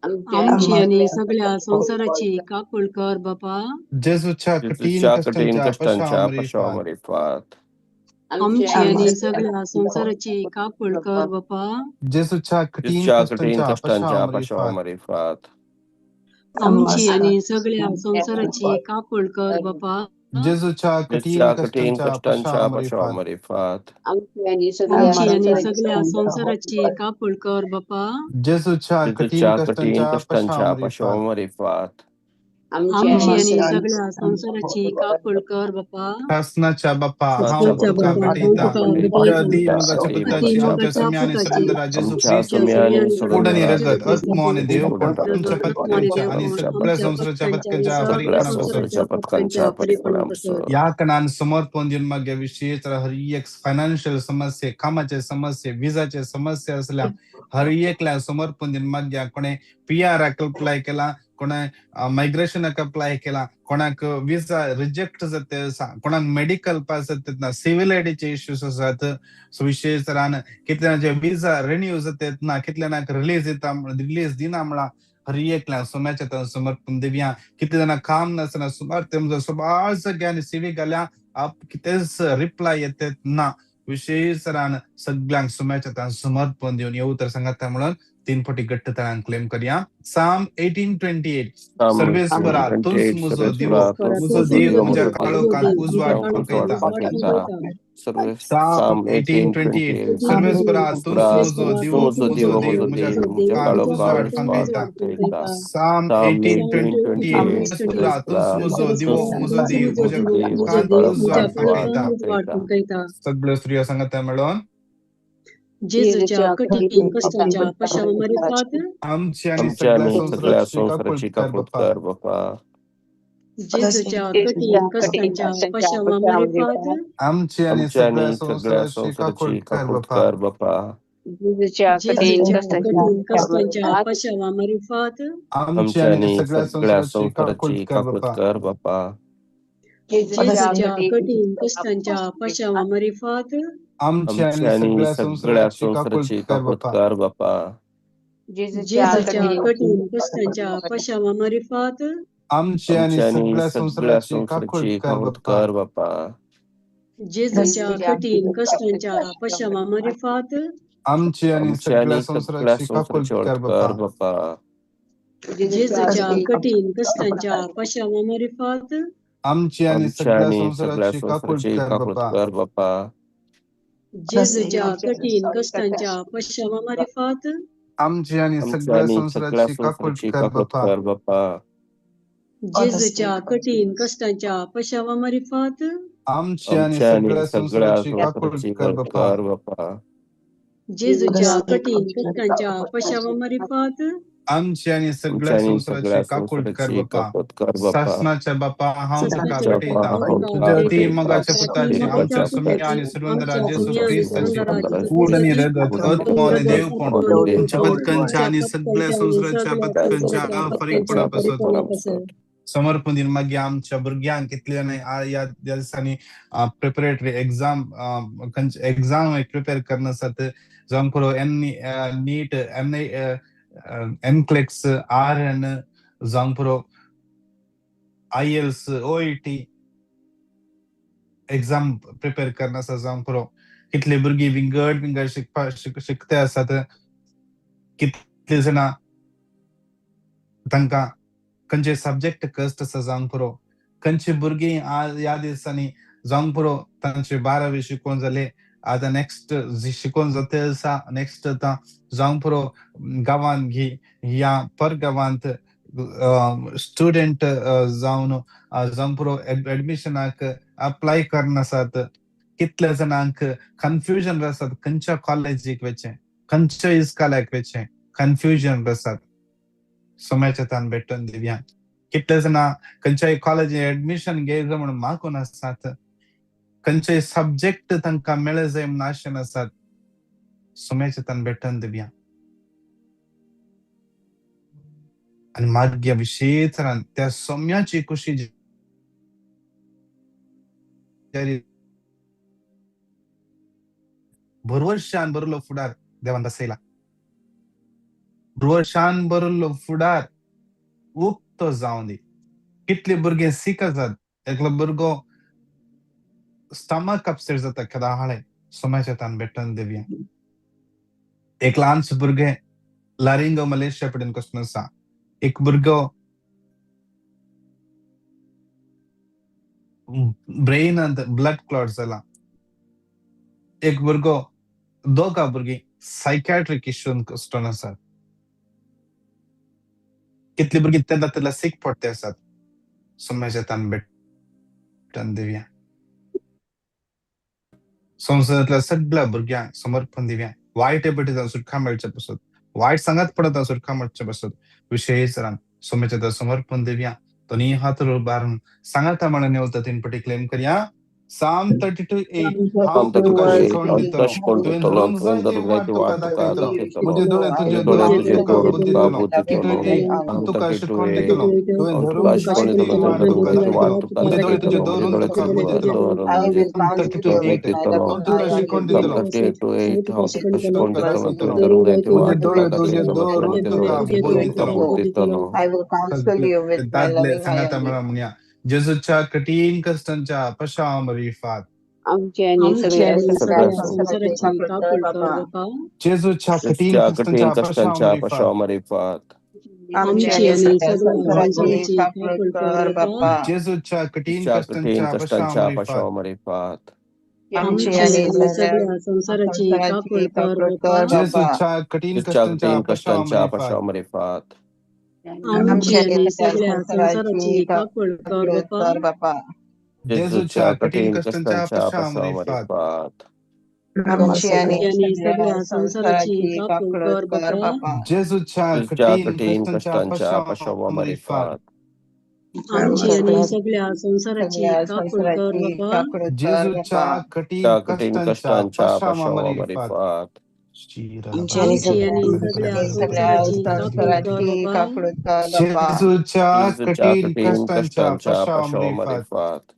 आमची आणि सगळ्या संसाराची काकूळ कर बापा. जेजूच्या कठीण जेजूच्या कठीण कश्टांच्या कश्टांच्या पशामरिफात, पशामरिफात, आमची आणि सगळ्या संसाराची काकूळ कर बापा. जेजूच्या कठीण जेजूच्या कठीण कश्टांच्या कश्टांच्या पशामरिफात, पशामरिफात, आमची आणि सगळ्या संसाराची काकूळ कर बापा. जेजूच्या कठीण जेजूच्या कठीण कश्टांच्या कश्टांच्या पशामरिफात, पशामरिफात, आमची आणि सगळ्या संसाराची काकूळ कर बापा. जेजूच्या कठीण जेजूच्या कठीण कश्टांच्या कश्टांच्या पशामरिफात, पशामरिफात, आमची आणि सगळ्या संसाराची काकूळ कर बापा. सासनाच्या बाप्पा, हांव सासनाच्या तुका बाप्पा, भेटयता, हांव तुका तुज्या भेटयता, ती मोगाच्या ती पुताची मोगाच्या आमच्या पुताची, सुम्या आणि सोडून जेजू आमच्या ख्रिस्त सुम्या आणि पूर्ण सोडून निरगत आत्मो आणि देवपण आमच्या आमच्या पथकांच्या आणि सगळ्या संसाराच्या पथकांच्या सगळ्या परिपणापासून संसाराच्या पथकांच्या परिपणापासून ह्या कणान समर्पण दिवन मागीर विशेष हर एक फायनान्शियल समस्ये, कामाचे समस्ये, विजाचे समस्या असल्या हर एकल्या समर्पण दिवन मागया. कोणे पीआर अप्लाय केला, कोणा मायग्रेशनाक अप्लाय केला, कोणाक विजा रिजेक्ट जाता आसा, कोणाक मेडिकल पास जाता ना, सिव्हिल आयडीचे इश्यूज आसात. सो विशेश तरान कितले जाणांचे विजा रिन्यू जाता ना, कितले जाणांक रिलीज दिता, रिलीज दिना म्हळा हर एकल्या सोम्याच्या समर्पण दिवया. कितले जाणां काम नासतना सुमार तेमचो सबाळ सगळ्यांनी सिवी घाल्या, आप कितेंच रिप्लाय येते ना. विशेश तरान सगळ्यांक सोम्याच्या समर्पण दिवन येऊ तर सांगता म्हणून 3 फावटी घट्ट तरान क्लेम करया. साम 18:28. सर्वेस्परा तूंच मुजो दिवो, मुजो देव म्हज्या काळोखांत उजवाड फांकयता. साम 18:28. सर्वेस्परा तूंच मुजो दिवो, मुजो देव म्हज्या काळोखांत उजवाड फांकयता. साम 18:28. सर्वेस्परा तूंच मुजो दिवो, मुजो देव म्हज्या काळोखांत उजवाड फांकयता. सगळ्यो स्त्रियो सांगता मेळोन जेजूच्या कठीण कष्टांच्या पश्चामारिफात आमची आणि सगळ्या संसाराची काकूट कर बापा. जेजूच्या कठीण कष्टांच्या पश्चामारिफात आमची आणि सगळ्या संसाराची काकूट कर बापा. जेजूच्या कठीण कष्टांच्या पश्चामारिफात आमची आणि सगळ्या संसाराची काकूट कर बापा. जेजूच्या कठीण कष्टांच्या पश्चामारिफात आमची आणि सगळ्या संसाराची काकूट कर बापा. जेजूच्या कठीण कष्टांच्या पश्चामारिफात आमची आणि सगळ्या संसाराची काकूट कर बापा. जेजूच्या कठीण कष्टांच्या पश्चामारिफात आमची आणि सगळ्या संसाराची काकूट कर बापा. जेजूच्या कठीण कष्टांच्या पश्चामारिफात आमची आणि सगळ्या संसाराची काकूट कर बापा. जेजूच्या कठीण कष्टांच्या पश्चामारिफात आमची आणि सगळ्या संसाराची काकूट कर बापा. जेजूच्या कठीण कष्टांच्या पश्चामारिफात आमची आणि सगळ्या संसाराची काकूट कर बापा. जेजूच्या कठीण कष्टांच्या पश्चामारिफात आमची आणि सगळ्या संसाराची काकूट कर बापा. सासनाच्या बापा हांव तुका भेटयता, तुज्या अती मोगाच्या पुताची आमच्या सुम्या आणि सुरवंदरा जेजू क्रिस्ताची कूड आणि रगत, आत्मो आणि देवपण तुमच्या पदकांच्या आणि सगळ्या संसाराच्या पदकांच्या फरीक पडप समर्पण दिन. मागीर आमच्या भुरग्यांक कितले जाणां ह्या दिसांनी प्रिपरेटरी एक्झाम एक्झाम प्रिपेर करना आसात, जावं पुरो N NEET N NCLEX R N जावं पुरो आयएल्स ओईटी एक्झाम प्रिपेर करना आसा, जावं पुरो कितले भुरगीं विंगड विंगड शिकपा शिकते आसात, कितले जाणां तांकां खंयचे सब्जेक्ट कश्ट आसा, जावंक पुरो खंयची भुरगीं ह्या दिसांनी जावंक पुरो तांचे 12वी शिकोवन जाले, आतां नेक्स्ट शिकोवन जाता आसा, नेक्स्ट आतां जावंक पुरो गांवांत घे ह्या पर गांवांत स्टुडंट जावन जावंक पुरो एडमिशनाक अप्लाय करना आसात. कितल्या जाणांक कन्फ्युजन आसात, खंयच्या कॉलेजीक वचचें, खंयच्या इस्कॉलाक वचचें, कन्फ्युजन आसात. सोम्याच्या तान भेटून दिवया. कितले जाणां खंयच्याय कॉलेजी एडमिशन घेयचा म्हणून मागून आसात, खंयचेय सब्जेक्ट तांकां मेळ जाय म्हणून आशेन आसात. सोम्याच्या तान भेटून दिवया. आनी मागीर विशेश त्या सोम्याची खुशी भरवशान भरलो फुडार देवान दासयला, भरवशान भरलो फुडार उक्तो जावं दी. कितले भुरगे सीक आसात, एकलो भुरगो स्टमक अपसेट जाता केदाहाळे, सोम्याच्या तान भेटून दिवया. एक ल्हानसो भुरगें लारिंगो मलेशिया पडेन कसलो आसा, एक भुरगो ब्रेनांत ब्लड क्लॉट जाला, एक भुरगो दोगा भुरगीं सायकॅट्रीक इश्यून कस्टोन आसात, कितली भुरगीं तेन्ना तेन्ना सीक पडटे आसात. सोम्याच्या तान भेटून दिवया. संवसारांतल्या सगळ्या भुरग्यांक समर्पण दिवया. वायट पेटींत सुटका मेळचे पसत, वायट सांगात पडत सुटका मेळचे पसत विशेश सोम्याच्या समर्पण दिवया. दोन्ही हात उबारून सांगाता म्हणून येवता 3 पटी क्लेम करया. Psalm 32:8 हांव Psalm तुका 32:8 शिकोवण हांव दितलो तुका शिकोवण तुवें दितलो धरूंक तुवें जाय ती धरूंक जाय वाट ती तुका वाट तुका दाखयतलो दाखयतलो म्हजे दोळे म्हजे तुजे दोळे दवरून तुजे तुका दवरून बुद्धी तुका दितलो बुद्धी थर्टी दितलो टू एट हांव Psalm तुका 32:8 शिकोवण दितलो तुवें हांव तुका धरूंक जाय शिकोवण ती दितलो तुवें वाट धरूंक तुका जाय ती दाखयतलो वाट तुका म्हजे दोळे तुजे दाखयतलो म्हजे दवरून दोळे तुका तुजे बुद्धी दितलो दवरून I म्हजे will Psalm counsel 32 you बुद्धी with 8 my दितलो हांव loving तुका eye on शिकोवण you. Psalm दितलो 32:8 हांव तुका शिकोवण तुका दितलो तुवें दाखयतलो धरूंक जाय ती म्हजे वाट तुका दोळे तुजे दाखयतलो दवरून म्हजे तुका दोळे तुजे बुद्धी दवरून तुका दितलो बुद्धी दितलो I will counsel सगळे you with my दादले loving eye सांगाता on you. मला म्हणया जेजूच्या कठीण कष्टांच्या पशामरिफात आमची आणि आमची सगळ्या आणि सगळ्या सगळ्या संसाराची संसाराची काकळूत काकूळ कर कर बापा. बापा. जेजूच्या कठीण जेजूच्या कठीण कष्टांच्या कष्टांच्या पशामरिफात पशामरिफात आमची आमची आणि आणि सगळ्या सगळ्या संसाराची संसाराची काकळूत काकूळ कर कर बापा. बापा. जेजूच्या कठीण जेजूच्या कठीण कष्टांच्या कष्टांच्या पशामरिफात पशामरिफात आमची आमची आणि आणि सगळ्या सगळ्या संसाराची संसाराची काकूळ कर काकळूत बापा. कर बापा. जेजूच्या कठीण जेजूच्या कष्टांच्या कठीण कष्टांच्या पशामरिफात पशामरिफात आमची आमची आणि आणि सगळ्या सगळ्या संसाराची संसाराची काकूळ कर काकळूत बापा. कर बापा. जेजूच्या जेजूच्या कठीण कठीण कष्टांच्या कष्टांच्या पशामरिफात पशामरिफात आमची आणि आमची आणि सगळ्या सगळ्या संसाराची संसाराची काकूळ काकळूत कर कर बापा. बापा. जेजूच्या जेजूच्या कठीण कठीण कष्टांच्या कष्टांच्या पशामरिफात पशामरिफात आमची आणि सगळ्या संसाराची सगळ्या काकूळ कर संसाराची बापा. काकळूत कर जेजूच्या बापा. कठीण जेजूच्या कठीण कष्टांच्या कष्टांच्या पशामरिफात पशामरिफात आमची आणि सगळ्या आमची सगळ्या संसाराची काकूळ कर संसाराची बापा. काकळूत कर बापा. जेजूच्या जेजूच्या कठीण कठीण कष्टांच्या कष्टांच्या पशामरिफात पशामरिफात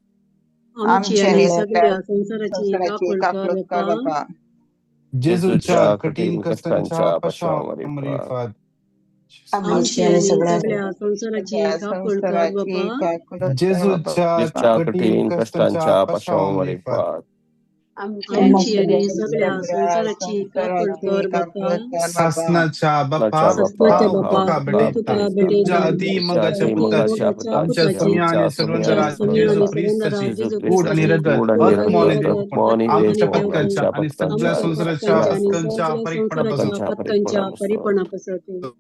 आमची आमची आणि आणि सगळ्या सगळ्या संसाराची संसाराची काकूळ कर काकळूत कर बापा. बापा. जेजूच्या जेजूच्या कठीण कठीण कष्टांच्या कष्टांच्या पशामरिफात पशामरिफात आमची आमची आणि आणि सगळ्या सगळ्या संसाराची सगळ्या काकूळ कर संसाराची बापा. काकळूत कर जेजूच्या बापा. जेजूच्या कठीण कठीण कष्टांच्या कष्टांच्या पशामरिफात पशामरिफात आमची आणि आमची आणि सगळ्या सगळ्या सगळ्या संसाराची काकूळ संसाराची कर बापा. काकळूत कर बापा. सासनाच्या बापा सासनाच्या बापा सस्नाच्या हांव बापा हांव तुका तुका हांव भेटयता तुका भेटयता तुज्या भेटयता. अति तुज्या मोगाच्या अति अति पुताची मोगाच्या मोगाच्या आमच्या पुताची पुताची सुम्या आमच्या आणि सुम्या सर्वंतरा आमच्या आणि सुम्या जेजू आणि सर्वंतरा सर्वंदरा क्रिस्ताची जेजू जेजू कूड आणि ख्रिस्ताची क्रिस्ताची रगत कूड कूड आणि आणि आत्मो आणि रगत रगत देवपण आत्मो आणि आत्मो आणि आमच्या देवपण देवपण पथकांच्या आमच्या आणि पथकांच्या सगळ्या आमच्या आणि संसाराच्या पथकांच्या आणि सगळ्या पथकांच्या सगळ्या परिपणापासून संसाराच्या पथकांच्या पथकांच्या परिपणापासून परिपणापासून.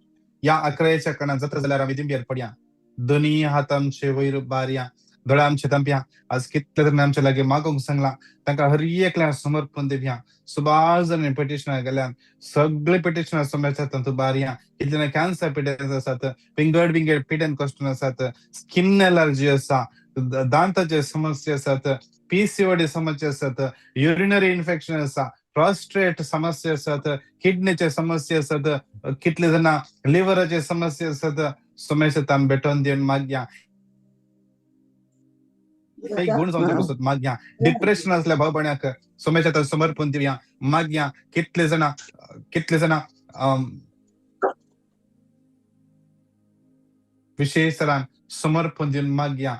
या अकराच्या कणा जाता जाल्यार आमी दिंबेर पडया दोनी हात आमचे वयर बारया दोळे आमचे तांपया आज कितले तरेन आमच्या लागीं मागूंक सांगला तांकां हर एकल्या समर्पण दिवया. सुबार जाणांनी पिटिशनां गेल्यान सगळे पिटिशनां सोम्याच्या हातांत बारया. कितले जाणां कॅन्सर पिडेन आसात, विंगड विंगड पिडेन कश्टून आसात, स्किन एलर्जी आसा, दांताचे समस्या आसात, पीसीओडी समस्या आसात, युरिनरी इन्फेक्शन आसा, प्रॉस्ट्रेट समस्या आसात, किडनीचे समस्या आसात, कितले जाणां लिव्हराचे समस्या आसात. सोम्याच्या हातान भेटोवन दिवन मागया. काही गुण जावचे पसत मागया. डिप्रेशन असल्या भाव भयणाक सोम्याच्या हातान समर्पण दिवया मागया. कितले जाणां कितले जाणां विशेष तरान समर्पण दिवन मागया.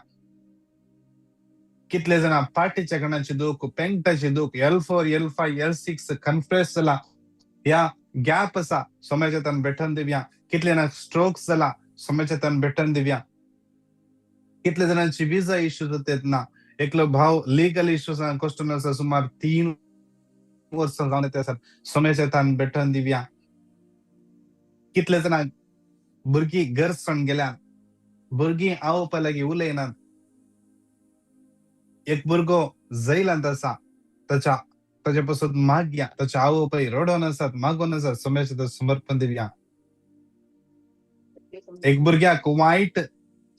कितले जाणां पाटीच्या कणाची दूख, पेंटाची दूख, L4 L5 L6 compress जाला, ह्या गॅप आसा, सोम्याच्या हातान भेटोवन दिवया. कितले जाणां स्ट्रोक जाला, सोम्याच्या हातान भेटोवन दिवया. कितले जाणांची विजा इश्यूज जातात ना, एकलो भाव लिगल इश्यूज कस्टमर आसा, सुमार 3 वर्सां जावन येता आसात, सोम्याच्या हातान भेटोवन दिवया. कितले जाणां भुरगीं घर सोडून गेल्या, भुरगीं आवोवपा लागीं उलयनात. एक भुरगो जैलांत आसा, ताच्या ताचे पासून मागया, ताच्या आवय बापाय रडोन आसात, मागोन आसात, सोम्याच्या हातान समर्पण दिवया. एक भुरग्याक वायट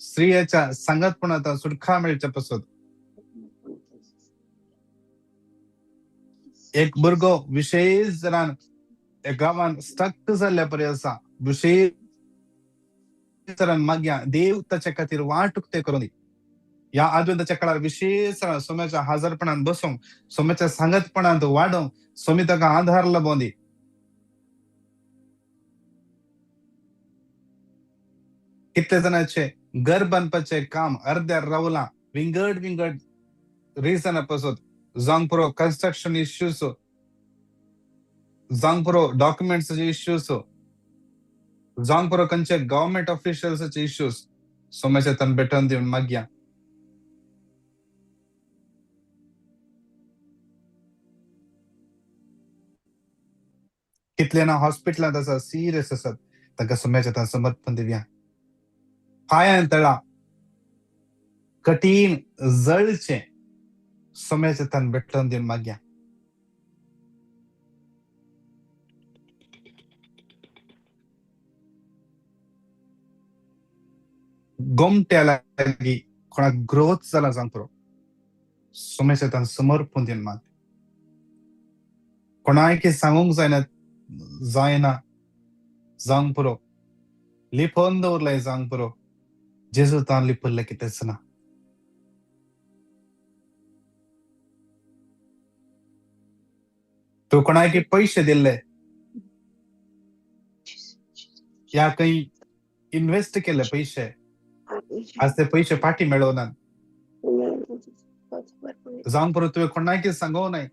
स्त्रियेच्या सांगातपणांत सुटका मेळच्या पासून, एक भुरगो विशेष जाणान गांवान स्टक जाल्ल्या परी आसा, विशेष तरान मागया देव ताच्या खातीर वाट उक्ते करून दी. ह्या आदवेंताच्या काळार विशेष सोम्याच्या हाजरपणान बसूंक, सोम्याच्या सांगतपणांत वाडोवंक, सोमी ताका आधार लाबोवन दी. कितले जाणांचे घर बांदपाचें काम अर्द्यार रावलां, विंगड विंगड रिजना पासून, जावंक पुरो कन्स्ट्रक्शन इश्यूज, जावंक पुरो डॉक्युमेंट्साचे इश्यूज, जावंक पुरो खंयचे गव्हर्मेंट ऑफिशियल्साचे इश्यूज, सोम्याच्या हातान भेटोवन दिवन मागया. कितले जाणां हॉस्पिटलांत आसा, सिरियस आसात, तांकां सोम्याच्या हातान समर्पण दिवया. पांयान तळा कठीण जळचें सोम्याच्या हातान भेटोवन दिवन मागया. गोमट्या लागीं कोणाक ग्रोथ जाला जावंक पुरो, सोम्याच्या समर्पण दिवन माग. कोणायकी सांगूंक जायना जायना जावंक पुरो, लिपोवन दवरलाय जावंक पुरो, जेजू तान लिपयल्लें कितेंच ना. तूं कोणायकी पयशे दिल्ले या खंय इन्वेस्ट केले पयशे, आज ते पयशे फाटी मेळोनात जावंक पुरो. तुवें कोणायकी सांगो नाय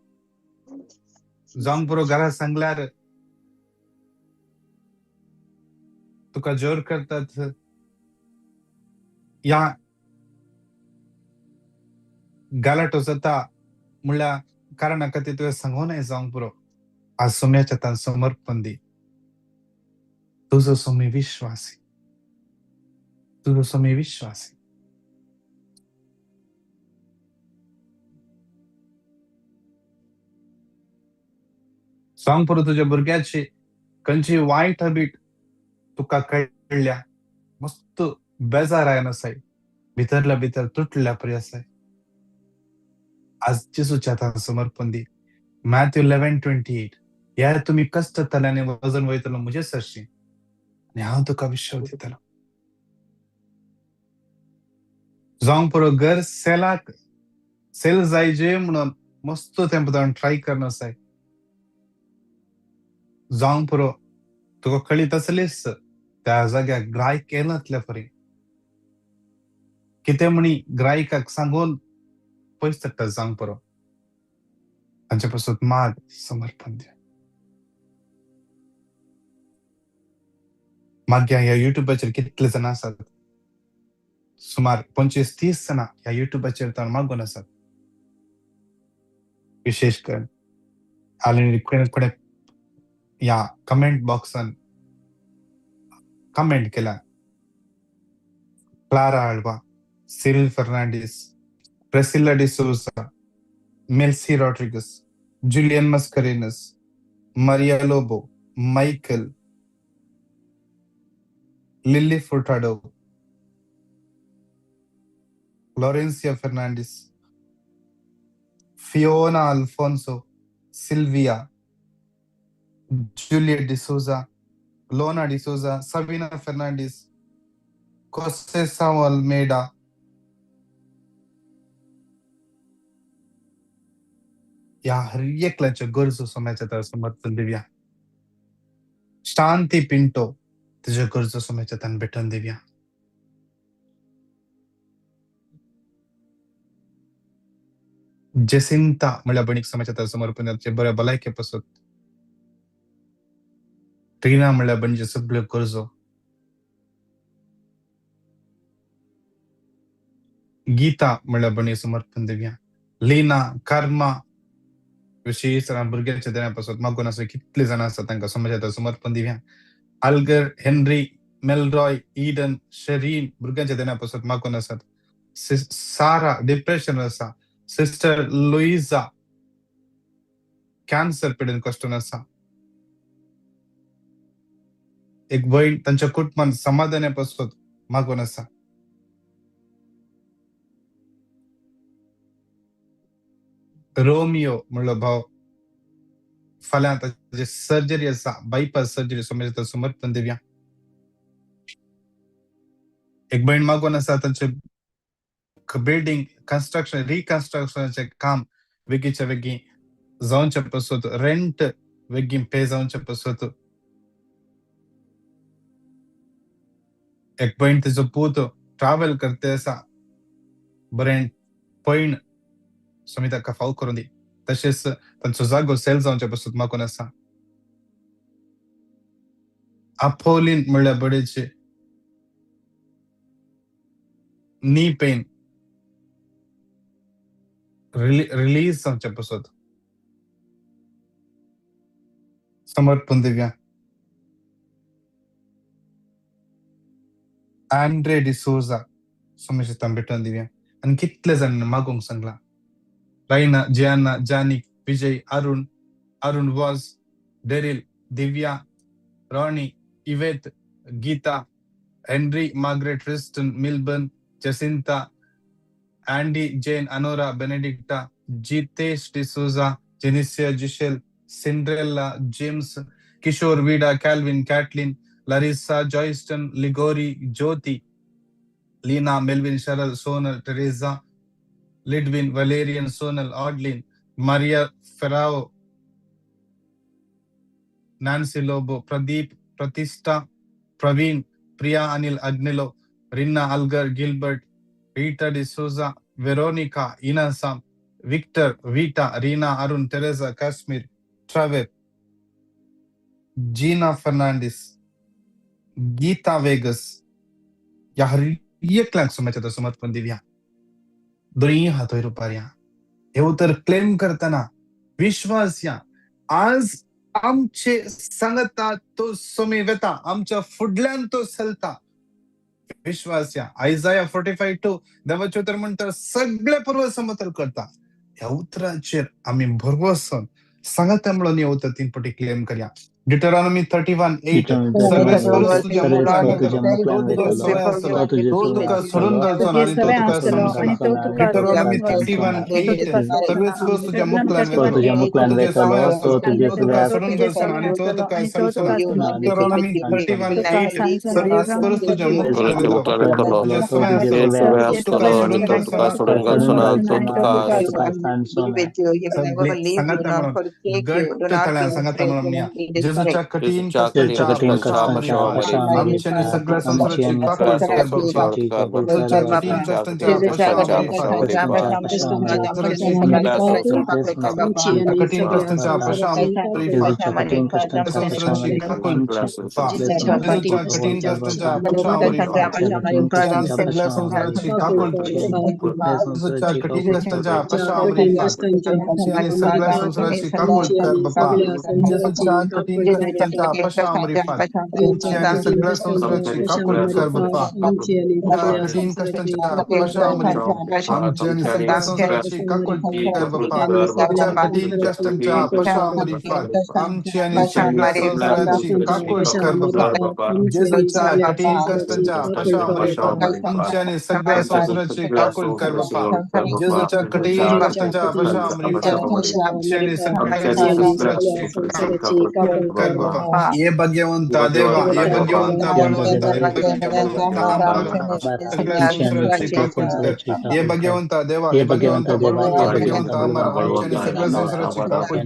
जावंक पुरो, घरा सांगल्यार तुका जोर करतात या गालाटो जाता म्हणल्यार कारणा खातीर तुवें सांगो नाय जावंक पुरो. आज सोम्याच्या तान समर्पण दी. तुजो सोमी विश्वासी, तुजो सोमी विश्वासी. सांग पुरो तुज्या भुरग्याची खंयची वायट हॅबीट तुका कळ्ळ्या, मस्त बेजार आयन आसाय, भितरल्या भितर तुटल्या परी आसाय. आज जेजूच्या हातान समर्पण दी. मॅथ्यू 11:28, ह्या तुमी कश्ट जातले आनी वजन वयतलो म्हजे सरशी आनी हांव तुका विश्व दितलो. जावंक पुरो घर सेलाक सेल जायजे म्हणून मस्त तें ट्राय करना आसाय. जावंक पुरो तुका कळीत आसलीच त्या जाग्यार ग्रायक येनातल्या परी कितें म्हणी ग्रायकाक सांगून पयस चडटा जावंक पुरो. तांचे पासून माग समर्पण दी. मागीर ह्या युट्यूबाचेर कितले जाण आसात, सुमार 25-30 जाणां ह्या युट्यूबाचेर ताण मागून आसात. विशेश करून आनी कोणे ह्या कमेंट बॉक्सान कमेंट केला. Clara Alva, Cyril Fernandes, Priscilla D'Souza, Melcy Rodrigues, Julian Mascarenhas, Maria Lobo, Michael, Lily Furtado, Laurencia Fernandes, Fiona Alfonso, Sylvia, Juliet D'Souza, Lona D'Souza, Sabina Fernandes, Cosesa Almeida, ह्या हर एकल्याच्यो गरजो सोम्याच्या तर समर्थन दिवया. शांती पिंटो तुज्यो गरजो सोम्याच्या तान भेटून दिवया. जेसिंता म्हणल्यार भयणीक सोम्याच्या तर समर्पण दिवया, बऱ्या भलायके पासत. रीना म्हणल्यार भयणीच्यो सगळ्यो गरजो. गीता म्हणल्यार भयणीक समर्पण दिवया. लीना, कर्मा, विशेष भुरग्यांच्या देण्या पासत मागून आसा कितले जाणां आसा तांकां समाजात समर्पण दिवया. अल्गर, हेनरी, मेलरॉय, इडन, शेरीन भुरग्यांच्या देण्या पासत मागून आसात. सारा डिप्रेशन आसा. सिस्टर लुईजा कॅन्सर पिडेन कश्टून आसा. एक भयण तांच्या कुटुंबान समाधाना पासत मागून आसा. रोमियो म्हणलो भाव फाल्यां ताची सर्जरी आसा, बायपास सर्जरी, समाजात समर्पण दिवया. एक भयण मागून आसा तांचे बिल्डींग कन्स्ट्रक्शन रिकन्स्ट्रक्शनाचें काम बेगीच्या बेगीन जावचे पासत, रेंट बेगीन पे जावचे पासत. एक भयण तिजो पूत ट्रॅवल करते आसा, बरें पयण स्वामी ताका फाव करून दी. तशेंच तांचो जागो सेल जावचे पासत मागून आसा. आपोलीन म्हणल्यार बडेचे नी पेन रिलीज जावचे पासत समर्पण दिवया. आंड्रे डिसोजा सोमेश भेटून दिवया. आनी कितले जाण मागूंक सांगला. Raina, Gianna, Janik, Vijay, Arun, Arun Vaz, Daryl, Divya, Ronnie, Yvette, Geetha, Henry, Margaret, Tristan, Milburn, Jacinta, Andy, Jane, Anora, Benedicta, Jitesh D'Souza, Jenicia, Giselle, Cinderella, James, Kishore, Vida, Calvin, Kathleen, Larissa, Joyston, Ligori, Jyoti, Lena, Melvin, Cheryl, Sonal, Teresa, Lidwin, Valerian, Sonal, Audlin, Maria Ferrao, Nancy Lobo, Pradeep, Pratista, Praveen, Priya Anil Agnelo, Rinna Algar, Gilbert, Rita D'Souza, Veronica, Inasam, Victor, Vita, Reena, Arun, Teresa, Kashmir, Trevor, Gina Fernandez, Geeta Vegas, ह्या हर एकल्यांक सुम्याच्या समर्पण दिवया. दोन्ही हात वयर उबारया. हे उतर क्लेम करतना विश्वास या, आज आमचे सांगता तो सोमी वेता, आमच्या फुडल्यान तो चलता. विश्वास या. आयजाया 45:2 देवाचे उतर म्हणटा सगळे पर्वत समतल करता. ह्या उतराचेर आमी भरवसन सांगता म्हणून हे उतर तीन पटी क्लेम करया. Deuteronomy 31:8, सर्वेस्पर तुझ्या मुखान वेतलो, तो तुका सवय आसतलो, तो तुका सोडून घालचो ना आनी तो तुका सांगचो ना. Deuteronomy 31:8, सर्वेस्पर तुझ्या मुखान वेतलो, तो तुझे सवय आसतलो, तो तुका सोडून घालचो ना आनी तो तुका सांगचो ना. Deuteronomy 31:8, सर्वेस्पर तुझ्या मुखान वेतलो, तुझे सवय आसतलो, तो तुका सोडून घालचो ना आनी तो तुका सांगता म्हणून घट्ट तळ्या सांगता म्हणून जेजूच्या कठीण कष्टांच्या आमच्या सगळ्या संसाराची काकूळ कर बाप्पा. जेजूच्या कठीण कष्टांच्या कठीण कष्टांच्या संसाराची काकूळ जेजूच्या कठीण कष्टांच्या सगळ्या संसाराची काकूळ जेजूच्या कठीण कष्टांच्या सगळ्या संसाराची काकूळ कर बाप्पा. जेजूच्या कठीण कष्टांच्या सगळ्या संसाराची काकूळ कर बाप्पा. कठीण कष्टांच्या आमची सगळ्या संसाराची काकूळ कर बाप्पा. कठीण कष्टांच्या आमची आणि सगळ्या संसाराची काकूळ कर बाप्पा. जेजूच्या कठीण कष्टांच्या आमची आणि सगळ्या संसाराची काकूळ कर बाप्पा. जेजूच्या कठीण कष्टांच्या आमची आणि सगळ्या संसाराची काकूळ कर बाप्पा. हे भाग्यवंत देवा, हे भाग्यवंत बळवंत, हे भाग्यवंत सगळ्या संसाराची काकूळ कर. हे भाग्यवंत देवा, हे भाग्यवंत बळवंत, हे भाग्यवंत अमर, आमची आणि सगळ्या संसाराची काकूळ कर.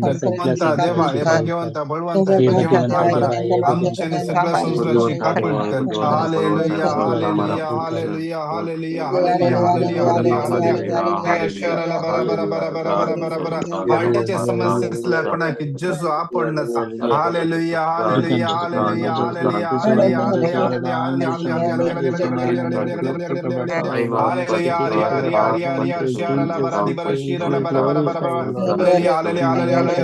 देवा, हे भाग्यवंत बळवंत, हे भाग्यवंत अमर, आमची आणि सगळ्या संसाराची काकूळ कर. Hallelujah, hallelujah, hallelujah, hallelujah, hallelujah, hallelujah, hallelujah. हार्टाचे समस्या असल्यार कोणाक जेजू आपण आसा. Hallelujah, hallelujah, hallelujah, hallelujah, hallelujah, hallelujah.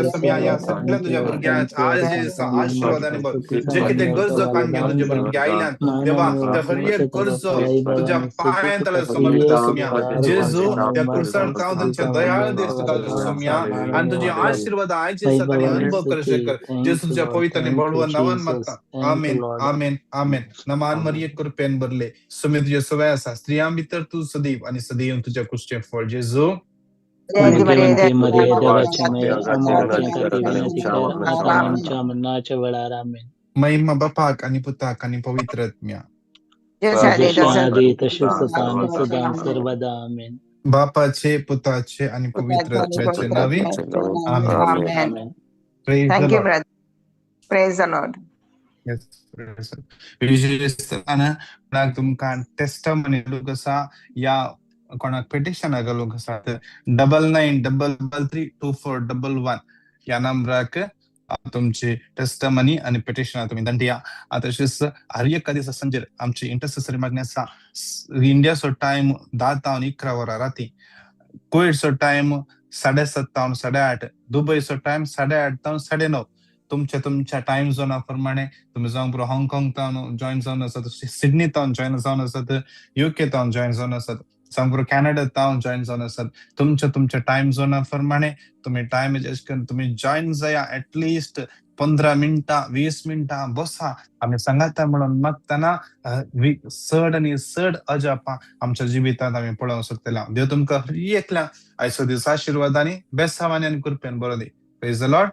सगळ्या तुझ्या भुरग्यांक आज आशीर्वादाने भर. जे कितें गरजो काण घेवन तुज्या भुरग्या आयल्यान देवा, त्या हर एक गरजो तुझ्या पांयां तळ्यार समर्पित आसूया. जेजू, त्या कुर्सार जावन तुमच्या दयाळ देश तुका आसूया आनी तुझे आशीर्वाद आयचे दिसा अनुभव करू शक. जेजू तुझ्या पवित्र आनी बळवंत नांवान मागता. आमेन, आमेन, आमेन. नमान मरिये कृपेन भरले, सुमी तुझे सवय आसा, स्त्रियां भितर तूं सदैव आनी सदैव तुझ्या कुश्टे फळ जेजू. महिमा बापाक आनी पुताक आनी पवित्र आत्म्या. बापाचे, पुताचे आनी पवित्र आत्म्याचे नावे. आमेन. Praise Thank the you, Lord. brother. Praise the Lord. Yes, praise the Lord. विशेषतान कोणाक तुमकां टेस्टमनी घालूंक आसा या कोणाक पिटिशन घालूंक आसा, 99332411 ह्या नंबराक तुमची टेस्टमनी आनी पिटिशन तुमी धाडया. तशेंच हर एका दिसा सांजेर आमची इंटरसेसरी मागणी आसा. इंडियाचो टायम 10 तावन 11 वरां राती, कुवेटचो टायम 7:30 तावन 8:30, दुबयचो टायम 8:30 तावन 9:30. तुमच्या तुमच्या टायम झोना प्रमाणे तुमी जावं पुरो हाँगकाँग तावन जॉयन जावन आसात, सिडनी तावन जॉयन जावन आसात, युके तावन जॉयन जावन आसात, जावं पुरो कॅनडा तावन जॉयन जावन आसात, तुमच्या तुमच्या टायम झोना प्रमाणे तुमी टायम एडजस्ट करून तुमी जॉयन जाया. एटलिस्ट 15 मिनटां, 20 मिनटां बसा. आमी सांगाता म्हणून मागतना चड आनी चड अजापां आमच्या जिवितांत आमी पळोवंक शकतले. देव तुमकां हर एकल्या आयचो दीस आशिर्वादांनी, बेसावानी आनी कृपेन बरो दी. Praise the Lord.